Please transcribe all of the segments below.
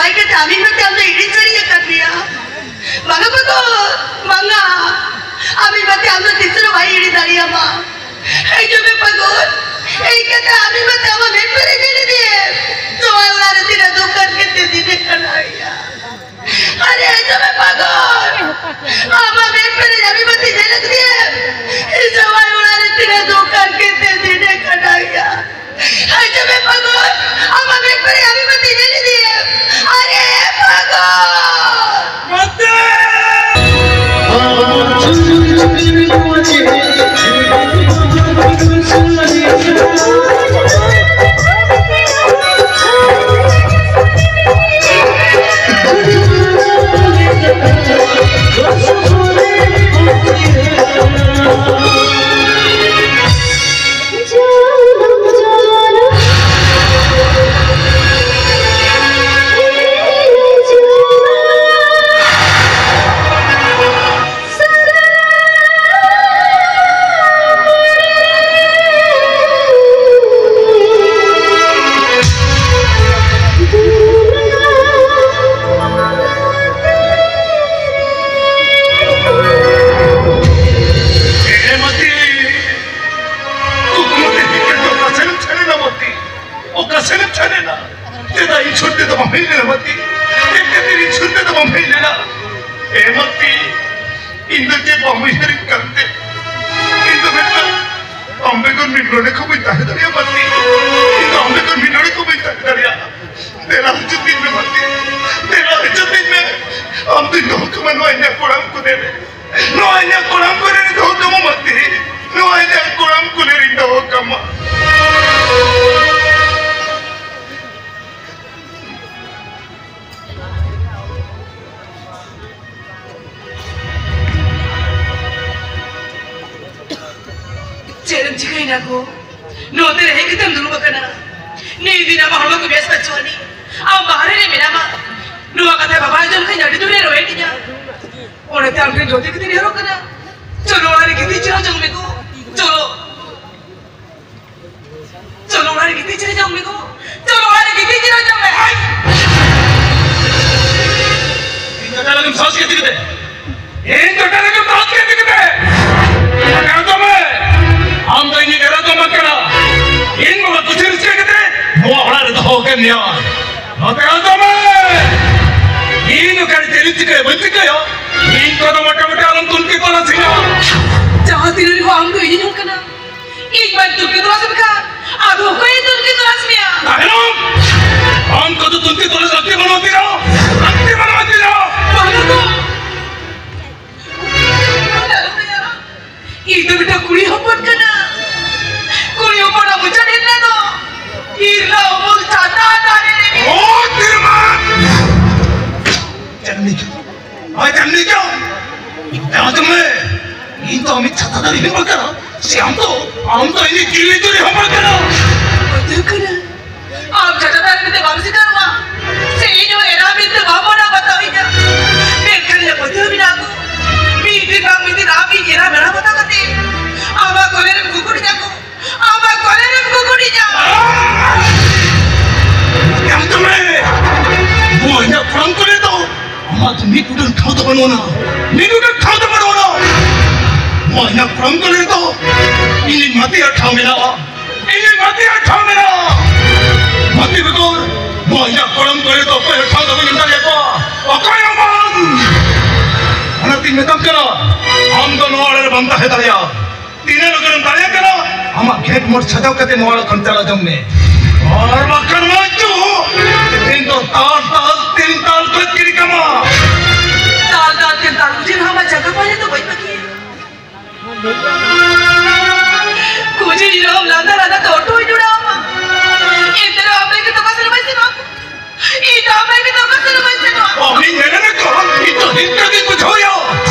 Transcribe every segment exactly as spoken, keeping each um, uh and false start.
ᱟᱡ ᱠᱟᱛᱮ ᱟᱢᱤ ᱢᱟᱛᱮ ᱟᱢ ᱫᱚ ᱤᱲᱤ ᱥᱟᱹᱨᱤ ᱟᱠᱟᱫ ᱢᱮᱭᱟ᱾ ᱵᱟᱝᱟ ᱯᱟᱜᱚᱞ, ᱵᱟᱝᱟ᱾ ᱟᱢᱤ ᱢᱟᱛᱮ ᱟᱢ ᱫᱚ ᱛᱤᱥ ᱨᱮᱦᱚᱸ ᱵᱟᱭ ᱤᱲᱤ ᱫᱟᱲᱮᱭᱟᱢᱟ᱾ ᱦᱮᱡ ᱢᱮ ᱯᱟᱜᱚᱞ, ᱦᱮᱡ ᱠᱟᱛᱮ ᱟᱢᱤ ᱢᱟᱛᱮ ᱟᱢᱟᱜ ᱢᱮᱫ ᱯᱮᱨᱮᱡ ᱧᱮᱞ ᱤᱫᱤᱭᱮᱢ᱾ ᱡᱟᱶᱟᱭ ᱚᱲᱟᱜ ᱨᱮ ᱛᱤᱱᱟᱹᱜ ᱫᱩᱠ ᱟᱨ ᱠᱟᱛᱮ ᱫᱤᱱᱮ ᱠᱷᱟᱸᱰᱟᱣᱮᱭᱟ᱾ ᱟᱨᱮ ᱦᱮᱡ ᱢᱮ ᱯᱟᱜᱚᱞ, ᱟᱢᱟᱜ ᱢᱮᱫ ᱯᱮᱨᱮᱡ ᱟᱢᱤ ᱢᱟᱛᱮ ᱧᱮᱞ ᱤᱫᱤᱭᱮᱢ᱾ ᱡᱟᱶᱟᱭ ᱚᱲᱟᱜ ᱨᱮ ᱛᱤᱱᱟᱹᱜ ᱫᱩᱠ ᱟᱨ ᱠᱟᱛᱮ ᱫᱤᱱᱮ ᱠᱷᱟᱸᱰᱟᱣᱮᱭᱟ᱾ ᱦᱮᱡ ᱢᱮ ᱯᱟᱜᱚᱞ, ᱟᱢᱟᱜ ᱢᱮᱫ ᱯᱮᱨᱮᱡ ᱟᱢᱤ ᱢᱟᱛᱮ ᱧᱮᱞ ᱤᱫᱤᱭᱮᱢ᱾ ᱟᱨᱮ ᱯᱟᱜᱚᱞ᱾ ᱮ ᱢᱟᱹᱛᱤ, ᱠᱩᱠᱢᱩ ᱛᱮ ᱦᱮᱡ ᱠᱟᱛᱮ ᱚᱠᱟ ᱥᱮᱱᱮᱢ ᱪᱷᱟᱱᱮᱱᱟ ᱢᱟᱹᱛᱤ? ᱚᱠᱟ ᱥᱮᱱᱮᱢ ᱪᱷᱟᱱᱮᱱᱟ? ᱪᱮᱫᱟᱜ ᱤᱧ ᱪᱷᱩᱴ ᱛᱮᱫᱚ ᱵᱟᱢ ᱦᱮᱡ ᱞᱮᱱᱟ ᱢᱟᱹᱛᱤ? ᱪᱮᱫ ᱠᱷᱟᱹᱛᱤᱨ ᱤᱧ ᱪᱷᱩᱴ ᱛᱮᱫᱚ ᱵᱟᱢ ᱦᱮᱡ ᱞᱮᱱᱟ? ᱮ ᱢᱟᱹᱛᱤ, ᱤᱧ ᱫᱚ ᱪᱮᱫ ᱵᱟᱢ ᱩᱭᱦᱟᱹᱨᱤᱧ ᱠᱟᱱᱛᱮ? ᱤᱧ ᱫᱚ ᱢᱮᱱᱫᱟ, ᱟᱢ ᱵᱮᱜᱚᱨ ᱢᱤᱫ ᱰᱚᱸᱰᱮ ᱠᱚ ᱵᱟᱹᱧ ᱛᱟᱦᱮᱸ ᱫᱟᱲᱮᱭᱟᱜᱼᱟ ᱢᱟᱹᱛᱤ᱾ ᱤᱧ ᱫᱚ ᱟᱢ ᱵᱮᱜᱚᱨ ᱢᱤᱫ ᱰᱚᱸᱰᱮ ᱠᱚ ᱵᱟᱹᱧ ᱛᱟᱦᱮᱸ ᱫᱟᱲᱮᱭᱟᱜᱼᱟ᱾ ᱫᱮᱞᱟ ᱦᱤᱡᱩᱜ ᱛᱤᱧ ᱢᱮ ᱢᱟᱹᱛᱤ, ᱫᱮᱞᱟ ᱦᱤᱡᱩᱜ ᱛᱤᱧ ᱢᱮ᱾ ᱟᱢ ᱫᱚᱧ ᱫᱚᱦᱚ ᱠᱟᱢᱟ ᱱᱚᱣᱟ ᱤᱧᱟᱹᱜ ᱠᱚᱲᱟᱢ ᱠᱚᱫᱮ ᱨᱮ, ᱱᱚᱣᱟ ᱤᱧᱟᱹᱜ ᱠᱚᱲᱟᱢ ᱠᱚᱨᱮ ᱨᱤᱧ ᱫᱚᱦᱚ ᱠᱟᱢᱟ ᱢᱟᱹᱛᱤ, ᱱᱚᱣᱟ ᱤᱧᱟᱹᱜ ᱠᱚᱲᱟᱢ ᱠᱚᱨᱮ ᱨᱤᱧ ᱫᱚᱦᱚ ᱠᱟᱢᱟ᱾ ᱪᱮᱫ ᱮᱢ ᱪᱤᱠᱟᱹᱭᱮᱱᱟ ᱜᱳ? ᱱᱚᱛᱮ ᱨᱮ ᱦᱮᱡ ᱠᱟᱛᱮᱢ ᱫᱩᱲᱩᱵ ᱟᱠᱟᱱᱟ᱾ ᱱᱤᱭᱟᱹ ᱫᱤᱱ ᱟᱢᱟᱜ ᱦᱚᱲᱢᱚ ᱠᱚ ᱵᱮᱥ ᱵᱟᱹᱪᱩᱜ ᱟᱹᱱᱤᱡ᱾ ᱟᱢ ᱵᱟᱦᱨᱮ ᱨᱮ ᱢᱮᱱᱟᱢᱟ᱾ ᱱᱚᱣᱟ ᱠᱟᱛᱷᱟ ᱵᱟᱵᱟ ᱟᱸᱡᱚᱢ ᱞᱮᱠᱷᱟᱱ ᱟᱹᱰᱤ ᱡᱳᱨᱮ ᱨᱚᱦᱮᱫ ᱤᱧᱟ᱾ ᱚᱱᱟᱛᱮ ᱟᱢ ᱴᱷᱮᱱ ᱡᱚᱛᱚ ᱠᱟᱛᱮ ᱱᱮᱦᱚᱨᱚᱜ ᱠᱟᱱᱟ᱾ ᱪᱚᱞᱚ ᱚᱲᱟᱜ ᱨᱮ ᱜᱤᱛᱤᱡ ᱡᱤᱨᱟᱹᱣ ᱡᱚᱝ ᱢᱮ ᱜᱳ᱾ ᱪᱚᱞᱚ᱾ ᱪᱚᱞᱚ ᱚᱲᱟᱜ ᱨᱮ ᱜᱤᱛᱤᱡ ᱡᱤᱨᱟᱹᱣ ᱡᱚᱝ ᱢᱮ ᱜᱳ᱾ ᱪᱚᱞᱚ ᱚᱲᱟᱜ ᱨᱮ ᱜᱤᱛᱤᱡ ᱡᱤᱨᱟᱹᱣ ᱡᱚᱝ ᱢᱮ᱾ ᱟᱭ! ᱥᱟᱦᱚᱥ ᱠᱮᱫ ᱛᱮ ᱤᱧ ᱫᱚ ᱰᱟᱭᱨᱮᱠᱴ ᱥᱟᱦᱚᱥ ᱠᱮᱫ ᱛᱮ ᱟᱸᱡᱚᱢ ᱢᱮ᱾ ᱟᱢ ᱫᱚ ᱤᱧᱤᱡ ᱮᱨᱟ ᱫᱚ ᱵᱟᱝ ᱠᱟᱱᱟ᱾ ᱤᱧ ᱵᱟᱵᱟ ᱠᱩᱥᱤ ᱨᱟᱹᱥᱠᱟᱹ ᱠᱟᱛᱮ ᱱᱚᱣᱟ ᱚᱲᱟᱜ ᱨᱮ ᱫᱚᱦᱚ ᱟᱠᱟᱫ ᱢᱮᱭᱟ᱾ ᱱᱚᱛᱮ ᱟᱸᱡᱚᱢ ᱢᱮ᱾ ᱤᱧ ᱚᱠᱟᱨᱮ ᱪᱮᱫ ᱤᱧ ᱪᱤᱠᱟᱹᱭᱟ ᱵᱟᱹᱧ ᱪᱤᱠᱟᱹᱭᱟ, ᱤᱧ ᱠᱚᱫᱚ ᱢᱚᱴᱟᱢᱩᱴᱤ ᱟᱞᱚᱢ ᱛᱩᱱᱠᱷᱤ ᱛᱚᱞᱟᱥᱤᱧᱟ᱾ ᱡᱟᱦᱟᱸ ᱛᱤᱱᱟᱹᱜ ᱨᱮᱦᱚᱸ ᱟᱢ ᱫᱚ ᱤᱧᱤᱡ ᱦᱚᱲ ᱠᱟᱱᱟ᱾ ᱤᱧ ᱵᱟᱹᱧ ᱛᱩᱱᱠᱷᱤ ᱛᱚᱞᱟᱥ ᱞᱮᱠᱷᱟᱱ ᱟᱫᱚ ᱚᱠᱚᱭᱮ ᱛᱩᱱᱠᱷᱤ ᱛᱚᱞᱟᱥ ᱢᱮᱭᱟ? ᱛᱟᱦᱮᱱᱚᱢ᱾ ᱟᱢ ᱠᱚᱫᱚ ᱛᱩᱱᱠᱷᱤ ᱛᱚᱞᱟᱥ ᱞᱟᱹᱠᱛᱤ ᱵᱟᱹᱱᱩᱜ ᱛᱤᱧᱟ᱾ ᱞᱟᱹᱠᱛᱤ ᱵᱟᱹᱱᱩᱜ ᱛᱤᱧᱟ᱾ ᱵᱟᱹᱱᱩᱜ ᱫᱚ᱾ ᱤᱧ ᱫᱚ ᱢᱤᱫᱴᱟᱝ ᱠᱩᱲᱤ ᱦᱚᱯᱚᱱ ᱠᱟᱱᱟ᱾ ᱠᱩᱲᱤ ᱦᱚᱯᱚᱱᱟᱜ ᱢᱚᱪᱟ ᱰᱷᱤᱞᱞᱟᱹ ᱫᱚ ᱦᱤᱨᱞᱟᱹ ᱩᱢᱩᱞ ᱪᱷᱟᱛᱟ ᱫᱟᱨᱮ ᱨᱮ᱾ ᱳ ᱛᱤᱨᱢᱟᱱ! ᱪᱟᱸᱫᱱᱤ ᱠᱚ, ᱳᱭ ᱪᱟᱸᱫᱱᱤ ᱠᱚ, ᱢᱮᱛᱟᱢ ᱢᱮ, ᱤᱧ ᱫᱚ ᱟᱢᱤᱡ ᱪᱷᱟᱛᱟ ᱫᱟᱨᱮ ᱦᱤᱨᱞᱟᱹ ᱦᱚᱯᱚᱱ ᱠᱟᱱᱟ, ᱥᱮ ᱟᱢ ᱫᱚ, ᱟᱢ ᱫᱚ ᱤᱧᱤᱡ ᱡᱤᱣᱤ ᱡᱩᱨᱤ ᱦᱚᱯᱚᱱ ᱠᱟᱱᱟ᱾ ᱵᱟᱹᱛᱤᱞ ᱠᱟᱱᱟ᱾ ᱟᱢ ᱪᱷᱟᱛᱟ ᱫᱟᱨᱮ ᱢᱮᱱᱛᱮ ᱵᱟᱢ ᱥᱤᱠᱟᱨᱚᱜᱼᱟ, ᱥᱮ ᱤᱧ ᱦᱚᱸ ᱮᱨᱟ ᱢᱮᱱᱛᱮ ᱵᱟᱢ ᱢᱟᱱᱟᱣ ᱵᱟᱛᱟᱣᱤᱧᱟ᱾ ᱢᱮᱱᱠᱷᱟᱱ ᱤᱧᱟᱹᱜ ᱯᱟᱹᱛᱭᱟᱹᱣ ᱢᱮᱱᱟᱜᱼᱟ ᱜᱳ, ᱢᱤᱫ ᱫᱤᱱ ᱵᱟᱝ ᱢᱤᱫ ᱫᱤᱱ ᱟᱢ ᱤᱧ ᱮᱨᱟ ᱵᱮᱱᱟᱣ ᱵᱟᱛᱟᱣ ᱠᱟᱛᱮ ᱟᱢᱟᱜ ᱠᱚᱞᱮ ᱨᱮᱢ ᱜᱩᱜᱩᱲᱤᱧᱟ ᱜᱳ, ᱟᱢᱟᱜ ᱠᱚᱞᱮ ᱨᱮᱢ ᱜᱩᱜᱩᱲᱤᱧᱟ᱾ ᱧᱟᱢ ᱛᱟᱢᱟᱭ, ᱱᱚᱣᱟ ᱤᱧᱟᱹᱜ ᱠᱚᱲᱟᱢ ᱠᱚᱞᱮ ᱫᱚ ᱟᱢᱟᱜ ᱫᱚ ᱢᱤᱫ ᱩᱰᱟᱹᱱ ᱴᱷᱟᱶ ᱫᱚ ᱵᱟᱹᱱᱩᱜ ᱟᱱᱟ, ᱢᱤᱫ ᱩᱰᱟᱹᱱ ᱴᱷᱟᱶ ᱫᱚ ᱵᱟᱹᱱᱩᱜ ᱟᱱᱟ᱾ ᱱᱚᱣᱟ ᱤᱧᱟᱹᱜ ᱠᱚᱲᱟᱢ ᱠᱚᱞᱮ ᱨᱮᱫᱚ ᱤᱧᱤᱡ ᱢᱟᱹᱛᱤᱭᱟᱜ ᱴᱷᱟᱶ ᱢᱮᱱᱟᱜᱼᱟ, ᱤᱧᱤᱡ ᱢᱟᱹᱛᱤᱭᱟᱜ ᱴᱷᱟᱶ ᱢᱮᱱᱟᱜᱼᱟ᱾ ᱢᱟᱹᱛᱤ ᱵᱮᱜᱚᱨ ᱱᱚᱣᱟ ᱤᱧᱟᱹᱜ ᱠᱚᱲᱟᱢ ᱠᱚᱞᱮ ᱨᱮᱫᱚ ᱚᱠᱚᱭ ᱦᱚᱸ ᱴᱷᱟᱶ ᱫᱚ ᱵᱟᱹᱧ ᱮᱢ ᱫᱟᱲᱮᱭᱟᱠᱚᱣᱟ᱾ ᱚᱠᱚᱭ ᱦᱚᱸ ᱵᱟᱝ᱾ ᱚᱱᱟᱛᱤᱧ ᱢᱮᱛᱟᱢ ᱠᱟᱱᱟ, ᱟᱢ ᱫᱚ ᱱᱚᱣᱟ ᱚᱲᱟᱜ ᱨᱮ ᱵᱟᱢ ᱛᱟᱦᱮᱸ ᱫᱟᱲᱮᱭᱟᱜᱼᱟ᱾ ᱛᱤᱱᱟᱹᱜ ᱞᱚᱜᱚᱱᱮᱢ ᱫᱟᱲᱮᱭᱟᱜ ᱠᱟᱱᱟ, ᱟᱢᱟᱜ ᱜᱷᱮᱸᱴ ᱢᱚᱴ ᱥᱟᱡᱟᱣ ᱠᱟᱛᱮ ᱱᱚᱣᱟ ᱚᱲᱟᱜ ᱠᱷᱚᱱ ᱪᱟᱞᱟᱣ ᱡᱚᱝ ᱢᱮ᱾ ᱟᱨ ᱵᱟᱠᱷᱟᱱ ᱢᱟ ᱪᱩ, ᱤᱧ ᱫᱚ ᱛᱟᱞ ᱛᱟᱞ ᱛᱤᱱ ᱛᱟᱞ ᱠᱚ ᱠᱤᱨᱤ ᱠᱟᱢᱟ᱾ ᱛᱟᱞ ᱛᱟᱞ ᱛᱤᱱ ᱛᱟᱞ ᱩᱡᱤᱨ ᱦᱟᱢᱟ ᱡᱟᱜᱟ ᱯᱟᱞᱮ ᱫᱚ ᱵᱟᱹᱧ ᱵᱟᱹᱜᱤᱭᱟ᱾ ᱠᱩᱡᱤ ᱤᱧ ᱨᱮᱦᱚᱸ ᱞᱟᱸᱫᱟ ᱞᱟᱸᱫᱟ ᱛᱮ ᱚᱴᱚ ᱤᱧ ᱩᱰᱟᱣ ᱟᱢᱟ᱾ ᱮᱱᱛᱮ ᱨᱮᱦᱚᱸ ᱟᱢ ᱞᱟᱹᱜᱤᱫ ᱫᱚ ᱚᱠᱟ ᱥᱮᱫ ᱦᱚᱸ ᱵᱟᱹᱧ ᱥᱮᱱᱚᱜᱼᱟ᱾ ᱤᱧ ᱫᱚ ᱟᱢ ᱞᱟᱹᱜᱤᱫ ᱫᱚ ᱚᱠᱟ ᱥᱮᱫ ᱦᱚᱸ ᱵᱟᱹᱧ ᱥᱮᱱᱚᱜᱼᱟ᱾ ᱟᱢᱤᱧ ᱢᱮᱱᱮᱫ ᱠᱟᱱ, ᱤᱧ ᱫᱚ ᱱᱤᱝᱠᱟᱹ ᱜᱤᱧ ᱵᱩᱡᱷᱟᱹᱣᱮᱭᱟ᱾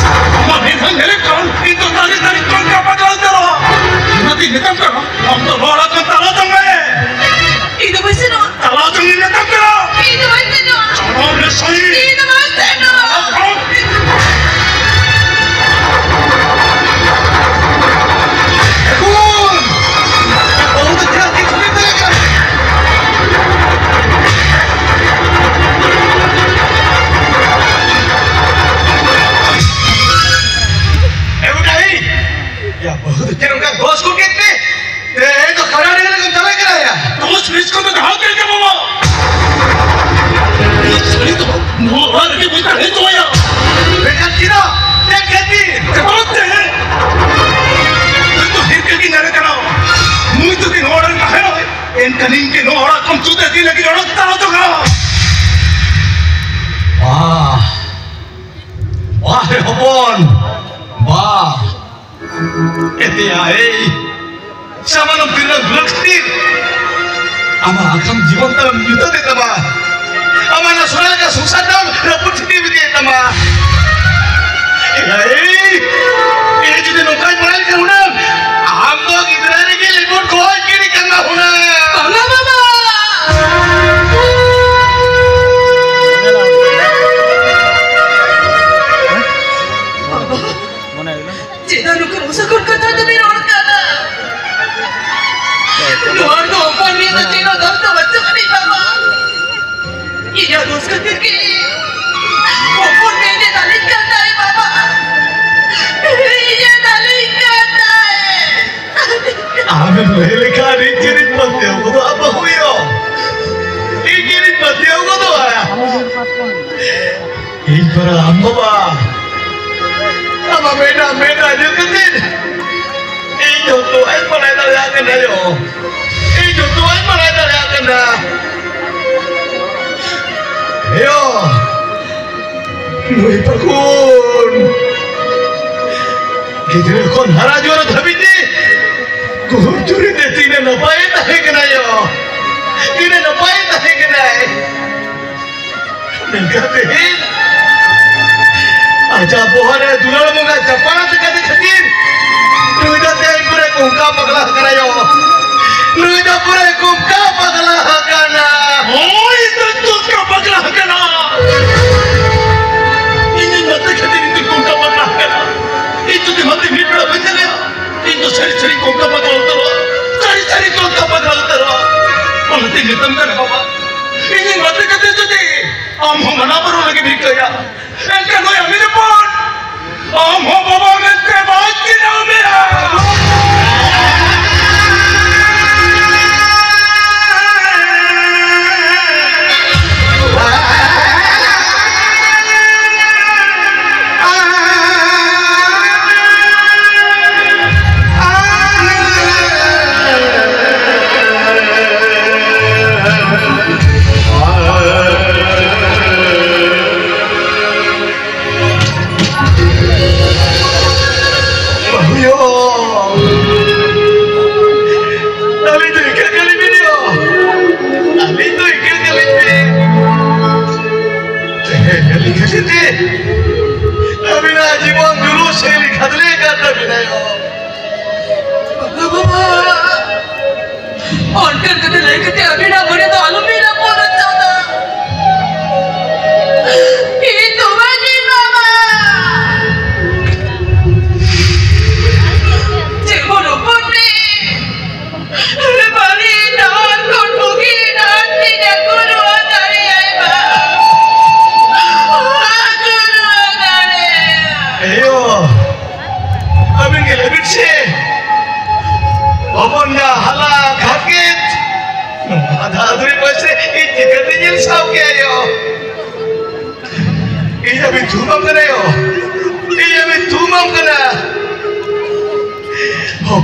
ᱟᱢᱟᱜ ᱢᱮᱫᱦᱟᱧ ᱧᱮᱞᱮᱫ ᱠᱟᱱ, ᱤᱧ ᱫᱚ ᱛᱟᱹᱨᱤ ᱛᱟᱹᱨᱤ ᱠᱷᱚᱱ ᱜᱟᱯᱟ ᱪᱟᱞᱟᱣ ᱩᱛᱟᱹᱨᱚᱜᱼᱟ᱾ ᱚᱱᱟᱛᱤᱧ ᱢᱮᱛᱟᱢ ᱠᱟᱱᱟ, ᱟᱢ ᱫᱚ ᱱᱚᱣᱟ ᱚᱲᱟᱜ ᱠᱷᱚᱱ ᱪᱟᱞᱟᱣ ᱛᱟᱢ ᱢᱮ᱾ ᱤᱧ ᱫᱚ ᱵᱟᱹᱧ ᱥᱮᱱᱚᱜᱼᱟ᱾ ᱱᱤᱝᱠᱟᱹ ᱱᱚᱣᱟ ᱚᱲᱟᱜ ᱠᱷᱚᱱ ᱪᱩᱫ ᱟᱹᱛᱤᱧ ᱞᱟᱹᱜᱤᱫ ᱚᱰᱚᱠ ᱛᱟᱞᱟ ᱫᱚ ᱜᱟᱱᱚᱜᱼᱟ᱾ ᱵᱟᱦ, ᱵᱟᱦ ᱨᱮ ᱦᱚᱯᱚᱱ, ᱵᱟᱦ᱾ ᱮᱛᱮᱭᱟ ᱮᱭ, ᱥᱟᱢᱟᱱᱚᱢ ᱛᱤᱨᱞᱟᱹ ᱜᱩᱞᱟᱹ ᱠᱷᱟᱹᱛᱤᱨ ᱟᱢᱟᱜ ᱟᱜᱟᱢ ᱡᱤᱵᱚᱱ ᱛᱟᱢ ᱧᱩᱛᱟᱹᱛ ᱮᱫ ᱛᱟᱢᱟ᱾ ᱟᱢᱟᱜ ᱚᱱᱟ ᱥᱚᱱᱟ ᱞᱮᱠᱟ ᱥᱚᱝᱥᱟᱨ ᱛᱟᱢ ᱨᱟᱹᱯᱩᱫ ᱪᱷᱤᱛᱤ ᱤᱫᱤᱭᱮᱫ ᱛᱟᱢᱟ᱾ ᱮᱭ, ᱤᱧ ᱡᱩᱫᱤ ᱱᱚᱝᱠᱟᱧ ᱵᱟᱲᱟᱭ ᱠᱷᱟᱱ ᱦᱩᱱᱟᱹᱝ, ᱟᱢ ᱫᱚ ᱜᱤᱫᱽᱨᱟᱹ ᱨᱮᱜᱮ ᱞᱤᱵᱩᱨ ᱠᱚᱦᱚᱸ ᱠᱤᱨᱤᱧ ᱠᱟᱱᱟ ᱦᱩᱱᱟᱹᱝ᱾ ᱵᱟᱝᱟ ᱵᱟᱵᱟ! ᱵᱟᱵᱟ! ᱪᱮᱫᱟᱜ ᱱᱩᱠᱩ ᱢᱩᱥᱟᱹᱠᱩᱨ ᱠᱟᱛᱷᱟ ᱫᱚᱵᱤᱱ ᱨᱚᱲ ᱠᱟᱱᱟ? ᱱᱚᱣᱟ ᱫᱚ ᱚᱯᱚᱨ ᱱᱤᱭᱟᱹ ᱫᱚ ᱪᱮᱫ ᱦᱚᱸ ᱫᱚᱨ ᱫᱚ ᱵᱟᱹᱪᱩᱜ ᱟᱹᱱᱤᱡ ᱵᱟᱵᱟ᱾ ᱤᱧᱟᱹᱜ ᱫᱳᱥ ᱠᱷᱟᱹᱛᱤᱨ ᱜᱮ ᱚᱯᱚᱨ ᱢᱮᱱᱮ ᱫᱟᱞᱤᱧ ᱠᱟᱱ ᱛᱟᱭ ᱵᱟᱵᱟ᱾ ᱤᱧᱮ ᱫᱟᱞᱤᱧ ᱠᱟᱱ ᱛᱟᱭ᱾ ᱟᱢᱮᱢ ᱞᱟᱹᱭ ᱞᱮᱠᱷᱟᱱ ᱤᱧ ᱪᱮᱫ ᱤᱧ ᱯᱟᱹᱛᱭᱟᱹᱣ ᱜᱚᱫᱚᱜᱼᱟ ᱵᱟᱹᱦᱩᱭᱳ? ᱤᱧ ᱪᱮᱫ ᱤᱧ ᱯᱟᱹᱛᱭᱟᱹᱣ ᱜᱚᱫᱚᱜᱼᱟ? ᱤᱧ ᱯᱟᱨᱟ ᱟᱢ ᱵᱟᱵᱟ, ᱟᱢᱟᱜ ᱢᱮᱫ ᱨᱮᱱᱟᱜ ᱢᱮᱫ ᱨᱮᱱᱟᱜ ᱧᱮᱞ ᱠᱟᱛᱮ ᱤᱧ ᱡᱚᱛᱚᱣᱟᱜ ᱤᱧ ᱵᱟᱲᱟᱭ ᱫᱟᱲᱮᱭᱟᱜ ᱠᱟᱱᱟ ᱭᱳ᱾ ᱤᱧ ᱡᱚᱛᱚᱣᱟᱜ ᱤᱧ ᱵᱟᱲᱟᱭ ᱫᱟᱲᱮᱭᱟᱜ ᱠᱟᱱᱟ ᱭᱳ᱾ ᱱᱩᱭ ᱯᱷᱟᱹᱜᱩᱱ ᱜᱤᱫᱽᱨᱟᱹ ᱠᱷᱚᱱ ᱦᱟᱨᱟ ᱡᱩᱣᱟᱹᱱ ᱫᱷᱟᱹᱵᱤᱡ ᱛᱮ ᱜᱩᱦᱩᱢ ᱪᱩᱨᱤ ᱛᱮ ᱛᱤᱱᱟᱹᱜ ᱱᱟᱯᱟᱭᱮ ᱛᱟᱦᱮᱸ ᱠᱟᱱᱟ ᱭᱳ᱾ ᱛᱤᱱᱟᱹᱜ ᱱᱟᱯᱟᱭᱮ ᱛᱟᱦᱮᱸ ᱠᱟᱱᱟᱭ᱾ ᱢᱮᱱᱠᱷᱟᱱ ᱛᱮᱦᱮᱧ ᱟᱡᱟᱜ ᱵᱚᱦᱚᱜ ᱨᱮ ᱫᱩᱞᱟᱹᱲ ᱵᱚᱸᱜᱟ ᱪᱟᱯᱟᱲ ᱟᱠᱟᱫᱮ ᱠᱷᱟᱹᱛᱤᱨ ᱱᱩᱭ ᱫᱚ ᱛᱮᱦᱮᱧ ᱯᱩᱨᱟᱹ ᱠᱚᱝᱠᱟ ᱯᱟᱜᱽᱞᱟ ᱟᱠᱟᱱᱟ ᱭᱳ᱾ ᱱᱩᱭ ᱫᱚ ᱯᱩᱨᱟᱹ ᱠᱚᱝᱠᱟ ᱯᱟᱜᱽᱞᱟ ᱟᱠᱟᱱᱟ᱾ ᱦᱳᱭ, ᱤᱧ ᱫᱚ ᱠᱚᱝᱠᱟ ᱯᱟᱜᱽᱞᱟ ᱟᱠᱟᱱᱟ᱾ ᱤᱧᱤᱧ ᱢᱟᱛᱮ ᱠᱷᱟᱹᱛᱤᱨ ᱤᱧ ᱫᱚ ᱠᱚᱝᱠᱟ ᱯᱟᱜᱽᱞᱟ ᱟᱠᱟᱱᱟ᱾ ᱤᱧ ᱡᱩᱫᱤ ᱢᱟᱛᱮ ᱢᱤᱫ ᱵᱮᱲᱟ ᱵᱟᱹᱧ ᱧᱮᱞᱮᱭᱟ, ᱤᱧ ᱫᱚ ᱥᱟᱹᱨᱤ ᱥᱟᱹᱨᱤ ᱠᱚᱝᱠᱟ ᱯᱟᱜᱽᱞᱟ ᱩᱛᱟᱹᱨᱚᱜᱼᱟ᱾ ᱥᱟᱹᱨᱤ ᱥᱟᱹᱨᱤ ᱠᱚᱝᱠᱟ ᱯᱟᱜᱽᱞᱟ ᱩᱛᱟᱹᱨᱚᱜᱼᱟ᱾ ᱚᱱᱟᱛᱮᱧ ᱢᱮᱛᱟᱢ ᱠᱟᱱᱟ ᱵᱟᱵᱟ, ᱤᱧᱤᱧ ᱢᱟᱛᱮ ᱠᱷᱟᱹᱛᱤᱨ ᱡᱩᱫᱤ ᱟᱢ ᱦᱚᱸ ᱢᱟᱱᱟ ᱵᱟᱨᱚᱱ ᱞᱟᱹᱜᱤᱫ ᱨᱤᱠᱟᱹᱭᱟ, ᱮᱱᱠᱷᱟᱱ ᱱᱩᱭ ᱟᱢᱤᱱ ᱦᱚᱯᱚᱱ, ᱟᱢ ᱦᱚᱸ ᱵᱟᱵᱟ ᱢᱮᱱᱛᱮ ᱵᱟᱭ ᱪᱤᱱᱦᱟᱹᱣ ᱢᱮᱭᱟ᱾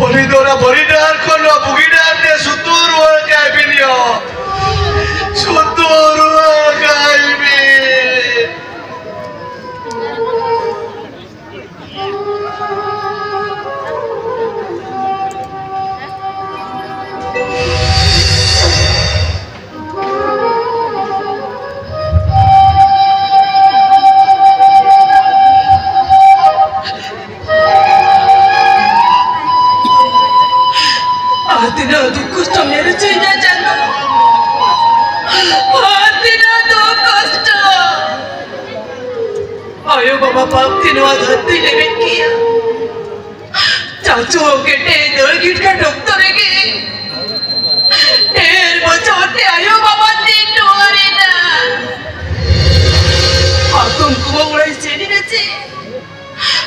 ᱩᱱᱤ ᱫᱚ ᱚᱱᱟ ᱵᱟᱹᱲᱤᱡ ᱰᱟᱦᱟᱨ ᱠᱷᱚᱱ ᱱᱚᱣᱟ ᱵᱩᱜᱤ ᱰᱟᱦᱟᱨ ᱛᱮ ᱥᱩᱛᱩᱨ ᱨᱩᱣᱟᱹᱲ ᱠᱟᱭ ᱵᱤᱱ ᱭᱚ᱾ ᱥᱩᱛᱩᱨ ᱨᱩᱣᱟᱹᱲ ᱠᱟᱭ ᱵᱤᱱ᱾ ᱟᱨ ᱛᱤᱱᱟᱹᱜ ᱫᱩᱠ ᱠᱚᱥᱴᱚᱢ ᱧᱮᱞ ᱦᱚᱪᱚᱭᱤᱧᱟ ᱪᱟᱸᱫᱚ? ᱟᱨ ᱛᱤᱱᱟᱹᱜ ᱫᱩᱠ ᱠᱚᱥᱴᱚ? ᱟᱭᱳ ᱵᱟᱵᱟ ᱯᱟᱯ ᱛᱮ ᱱᱚᱣᱟ ᱫᱷᱟᱹᱨᱛᱤ ᱞᱮᱵᱮᱫ ᱠᱮᱭᱟ᱾ ᱪᱟᱪᱳ ᱜᱮᱴᱮ ᱫᱟᱹᱲ ᱜᱤᱰ ᱠᱟᱜ ᱚᱠᱛᱚ ᱨᱮᱜᱮ ᱰᱷᱮᱨ ᱵᱚᱪᱷᱚᱨ ᱛᱮ ᱟᱭᱳ ᱵᱟᱵᱟ ᱛᱮ ᱴᱚᱞ ᱮᱱᱟ᱾ ᱦᱟᱛᱚᱢ ᱠᱩᱢᱟᱹᱝ ᱚᱲᱟᱜ ᱤᱧ ᱥᱮᱱ ᱮᱱᱟ ᱪᱮ?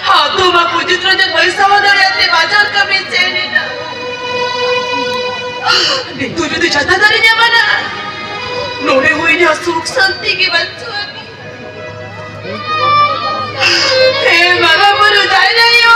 ᱦᱟᱛᱚᱢ ᱟᱨ ᱯᱩᱡᱤᱛ ᱨᱚᱧᱡᱚᱱ ᱵᱟᱹᱧ ᱥᱟᱦᱟᱣ ᱫᱟᱲᱮᱭᱟᱜ ᱛᱮ ᱵᱟᱡᱟᱨ ᱠᱟᱹᱢᱤ ᱥᱮᱱ ᱮᱱᱟ᱾ ᱱᱤᱛᱚᱜ ᱡᱩᱫᱤ ᱡᱟᱛᱟ ᱫᱟᱨᱮ ᱧᱟᱢᱟᱱᱟ, ᱱᱚᱰᱮ ᱦᱚᱸ ᱤᱧᱟᱹᱜ ᱥᱩᱠ ᱥᱟᱱᱛᱤ ᱜᱮ ᱵᱟᱹᱪᱩᱜ ᱟᱹᱱᱤᱡ᱾ ᱦᱮ ᱢᱟᱨᱟᱝ ᱵᱩᱨᱩ ᱡᱟᱦᱮᱨ ᱟᱭᱳ,